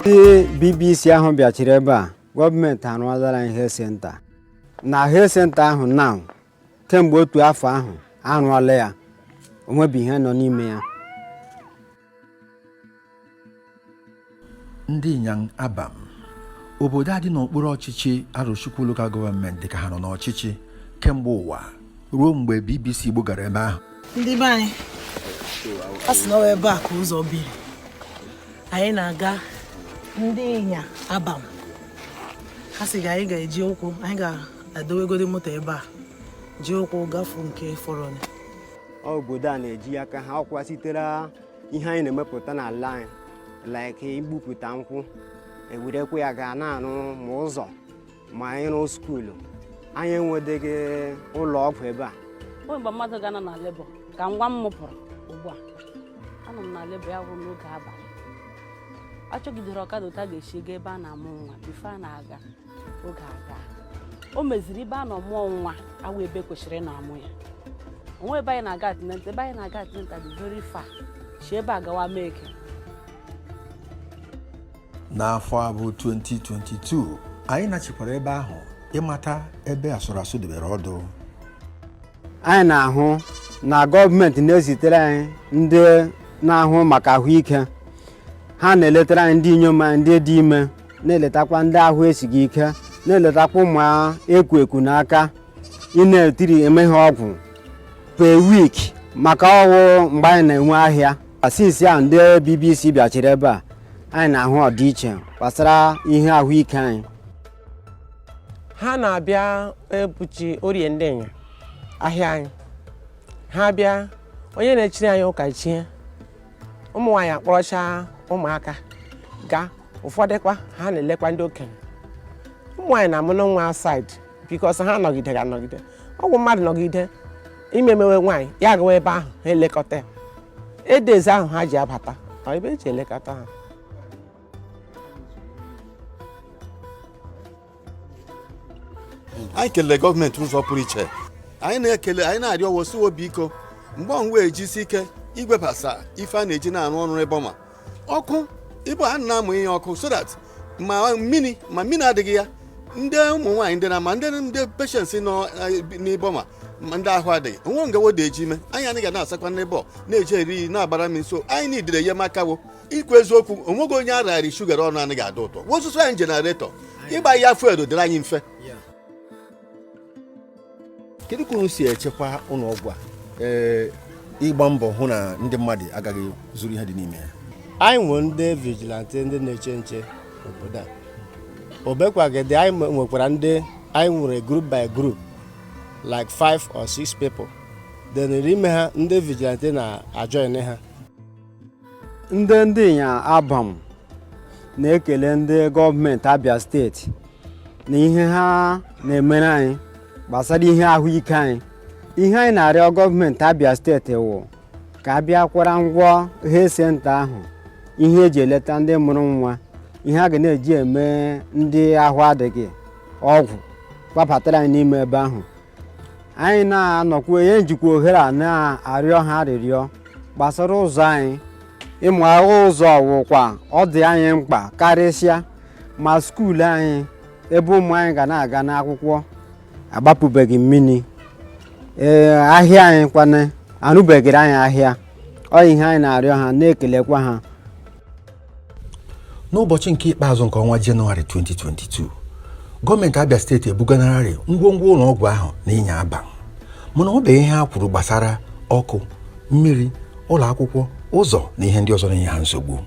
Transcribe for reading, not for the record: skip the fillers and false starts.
Ndị BBC ahụ bịachiri ebe a, gọọmenti arụọlara anyị health center. Na health center ahụ now, kemgbe otu afọ ahụ arụọla ya, onwebi ihe nọ n'ime ya. Ndị Inyang Abam, obodo a dị n'okpuru ọchịchị Arochukwu Local Government, dị ka ha nọ n'ọchịchị kemgbe ụwa ruo mgbe BBC Igbo gara ebe ahụ. Ndị be anyị, a sị na ọ ebe a ka ụzọ biri. Anyị na-aga ndị Ịnya Abam. Ha sị ga anyị ga-eji ụkwụ, anyị ga-edowegodi moto ebe a, ji ụkwụ gafuo nke fọrọ. Obodo a na-eji aka ha ọkwa sitere ihe anyị na-emepụta n'ala anyị, like igbupụta nkwụ, ewerekwa ya gaa na-arụ ma ụzọ ma ịrụ school. Anyị enwedeghị ụlọ ọgwụ ebe a. O mgbe mmadụ ga-anọ na labour, ka nwa m mụpụrụ ugbu a, anọ m na labour, ya bụ n'oge abalị, achọgidere ọkada otu a ga-esi gaa ebe a na-amụ nwa. Before a na-aga, oge aga o meziri ebe a nọ mụọ nwa awụ ebe kwesịrị ịnọ amụ ya. Onwe ebe anyị na-aga antenatal, ebe anyị na-aga antenatal dị very far, si ebe a gawa Meke. N'afọ a bụ 2022, anyị nachikwara ebe ahụ ịmata ebe asụrụ asụ debere ọdụ. Anyị na-ahụ na gọọmenti na-ezitere anyị ndị na-ahụ maka ahụike. Ha na-eletara anyị ndị inyom anyị ndị dị ime, na-eletakwa ndị ahụ esighị ike, na-eletakwa ụmụ eku eku n'aka, ị na-etiri eme ha ọgwụ per week maka ọwụ mgbe anyị na-enwe ahịa. Since ahụ ndị BBC bịachiri ebe a, anyị na-ahụ ọdịiche gbasara ihe ahụike anyị. Ha na-abịa ebuchi Orie ndị Ịnya ahịa anyị. Ha bịa, onye na-echiri anyị ụka chie, ụmụ nwaanyị akpọrọcha ụmụaka gaa, ụfọdụ kwa ha na-elekwa ndị okenye. Ụmụ nwaanyị na-amụ nwa outside because ha nọgidere anọgide ọgwụ mmadụ nọgide ime mewe nwaanyị ya gawa ebe ahụ, ha elekọta ya. Edezi ahụ ha ji abata ọ ebe eji elekọta ha. Anyị kelere gọọmenti ụzọ pụrụ iche. Anyị na-ekele, anyị na-arịọ wosiwo biko, mgbe ọnwa ejisi ike igwebasa ife a na-eji na-arụ ọrụ ebe ọma ọkụ ịbụ a na-amụ ihe ọkụ, so that ma mmiri adịghị ya, ndị ụmụ nwaanyị ndị na ma ndị patients nọ n'ebe ọma, ma ndị ahụ adịghị onwe nga wo eji ime anyị anaghị na-asakwa n'ebe ọ na-eji eri na-agbara mmiri. So anyị nidere enyemaka wo ikwu eziokwu, onweghị onye ararị shuga ọnụ anaghị adị ụtọ. Wosusu anyị generator ịgba ya fuel dịrị anyị mfe. Kedu ka unu si echekwa ụlọ ọgwụ a, ee, ịgba mbọ hụ na ndị mmadụ agaghị zuru ihe dị n'ime ya? Anyị nwere ndị vigilante, ndị na-eche nche obodo a. Obekwagide, anyị nwekwara ndị anyị nwere group by group, like five or six people, then n'ime ha ndị vigilante na-ajoin ha. Ndị Ịnya Abam na-ekele ndị gọọmenti Abia Steeti na ihe ha na-emere anyị gbasara ihe ahụike anyị. Ihe anyị na-arịọ gọọmenti Abia Steeti wụ ka a bịa kwara ngwa health center ahụ, ihe eji eleta ndị mụrụ nwa, ihe a ga na-eji eme ndị ahụ adịghị ọgwụ, kpabatara anyị n'ime ebe ahụ. Anyị na-anọkwa ihe njikwa ohere a na-arịọ ha arịrịọ gbasara ụzọ anyị. Ịmụ agha ụzọ wụkwa ọ dị anyị mkpa, karịsịa ma school anyị, ebe ụmụ anyị ga na-aga n'akwụkwọ, agbapụbeghị mmiri. Ee, ahịa anyị kwana arụbeghịrị anyị ahịa. Ọ ihe anyị na-arịọ ha, na-ekelekwa ha. N'ụbọchị nke ikpeazụ nke ọnwa Jenụwarị 2022, gọọmenti Abia Steeti ebuganarị ngwongwo ụlọ ọgwụ ahụ na Ịnya Abam, mana ọ bụ ihe ha kwuru gbasara ọkụ, mmiri, ụlọ akwụkwọ, ụzọ na ihe ndị ọzọ na-enye ha nsogbu.